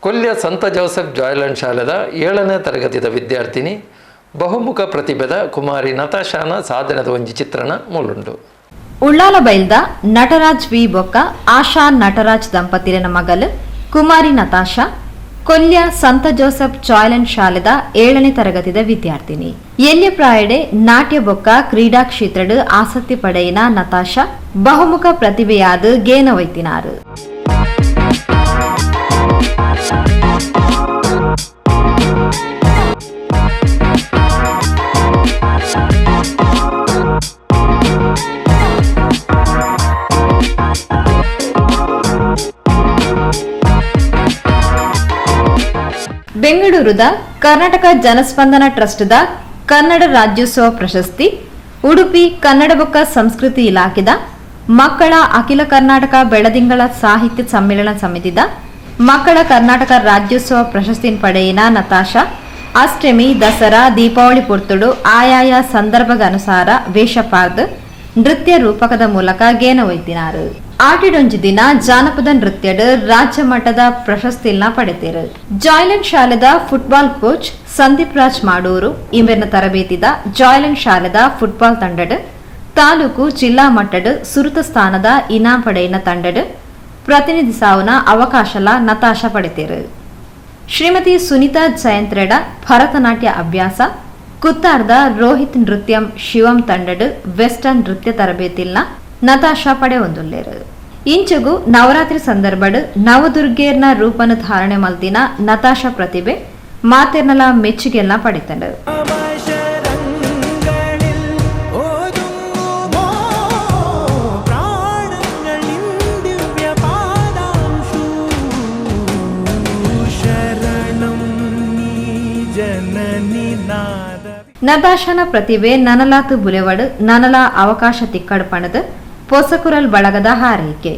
Kolya ಸಂತ Joseph ಜಾಯ್ಲ್ಯಾಂಡ್ ಶಾಲೆದ 7ನೇ ತರಗತಿದ ವಿದ್ಯಾರ್ಥಿನಿ ಬಹುಮುಖ ಪ್ರತಿಭೆದ ಕುಮಾರಿ ನತಾಶಾನ ಸಾಧನೆದ ಒಂಜಿ ಚಿತ್ರಣ ಮೂಲುಂಡು. ಉಳ್ಳಾಲ ಬೈಲ್ದ ನಟರಾಜ್ ವಿ ಬೊಕ್ಕ ಆಶಾ ನಟರಾಜ್ ದಂಪತಿರನ ಮಗಲ್ ಕುಮಾರಿ ನತಾಶಾ ಕೊಲ್ಯ ಸಂತ ಜೋಸೆಫ್ ಜಾಯ್ಲೆಂಡ್ ಶಾಲೆದ 7ನೇ ತರಗತಿದ ವಿದ್ಯಾರ್ಥಿನಿ. ಎಲ್ಯ ಪ್ರಾಯಡೆ ನಾಟ್ಯ ಬೊಕ್ಕ ಕ್ರೀಡಾ ಕ್ಷೇತ್ರಡ್ ಆಸಕ್ತಿ ಪಡೆಯಿನ ನತಾಶಾ ಬಹುಮುಖ ಪ್ರತಿಭೆಯಾದ ಗೇನ ವೈತಿನಾರು. ಬೆಂಗಳೂರುದ ಕರ್ನಾಟಕ ಜನಸ್ಪಂದನ ಟ್ರಸ್ಟ್ದ ಕನ್ನಡ ರಾಜ್ಯೋತ್ಸವ ಪ್ರಶಸ್ತಿ, ಉಡುಪಿ ಕನ್ನಡ ಬೊಕ್ಕ ಸಂಸ್ಕೃತಿ ಇಲಾಖೆದ ಮಕ್ಕಳ ಅಖಿಲ ಕರ್ನಾಟಕ ಬೆಳದಿಂಗಳ ಸಾಹಿತ್ಯ ಸಮ್ಮೇಳನ ಸಮಿತಿದ ಮಕ್ಕಳ ಕರ್ನಾಟಕ ರಾಜ್ಯೋತ್ಸವ ಪ್ರಶಸ್ತಿ ಪಡೆಯಿನ ನತಾಶಾ ಅಷ್ಟಮಿ, ದಸರಾ, ದೀಪಾವಳಿ ಪೊರ್ತುಡು ಆಯಾಯ ಸಂದರ್ಭಗನುಸಾರ ವೇಷಪಾರ್ದ್ ನೃತ್ಯ ರೂಪಕದ ಮೂಲಕ ಗೇನ ಒಯ್ತಿನಾರು. ಆಟಿಡೊಂಜಿ ದಿನ ಜಾನಪದ ನೃತ್ಯಡ್ ರಾಜ್ಯ ಮಟ್ಟದ ಪ್ರಶಸ್ತಿಲ್ನ ಪಡೆತೇರು. ಜಾಯ್ಲೆಂಡ್ ಶಾಲೆದ ಫುಟ್ಬಾಲ್ ಕೋಚ್ ಸಂದೀಪ್ ರಾಜ್ ಮಾಡೂರು ಇಂಬೆರ್ನ ತರಬೇತಿದ ಜಾಯ್ಲೆಂಡ್ ಶಾಲೆದ ಫುಟ್ಬಾಲ್ ತಂಡಡ್ ತಾಲೂಕು, ಜಿಲ್ಲಾ ಮಟ್ಟಡ್ ಸುರುತ ಸ್ಥಾನದ ಇನಾಮ್ ಪಡೆಯಿನ ತಂಡಡ್ ಪ್ರತಿನಿಧಿಸಾವುನ ಅವಕಾಶಲ ನತಾಶಾ ಪಡೆತೇರು. ಶ್ರೀಮತಿ ಸುನೀತಾ ಜಯಂತ್ರೆಡ ಭರತನಾಟ್ಯ ಅಭ್ಯಾಸ, ಕುತ್ತಾರ್ದ ರೋಹಿತ್ ನೃತ್ಯಂ ಶಿವಂ ತಂಡಡ್ ವೆಸ್ಟರ್ನ್ ನೃತ್ಯ ತರಬೇತಿಲ್ನ ನತಾಶಾ ಪಡೆವೊಂದುಲ್ಲೆರ್. ಇಂಚಗು ನವರಾತ್ರಿ ಸಂದರ್ಭಡ್ ನವದುರ್ಗೇರ್ನ ರೂಪನ ಧಾರಣೆ ಮಲ್ತಿನ ನತಾಶಾ ಪ್ರತಿಭೆ ಮಾತೆರ್ನಲ ಮೆಚ್ಚುಗೆಲ್ನ ಪಡೆತಂಡು. ശരങ്ങളിൽ ഒതുങ്ങുമോ പ്രാണങ്ങൾ നിൻ ദിവ്യപാദാംശു? ശരണം നീ ജനനി നാദ. ನತಾಶಾನ ಪ್ರತಿಭೆ ನನಲಾತು ಬುಲೆವಡ್, ನನಲ ಅವಕಾಶ ತಿಕ್ಕಡ್ ಪಣದು ಪೊಸಕುರಲ್ ಬಳಗದ ಹಾರೈಕೆ.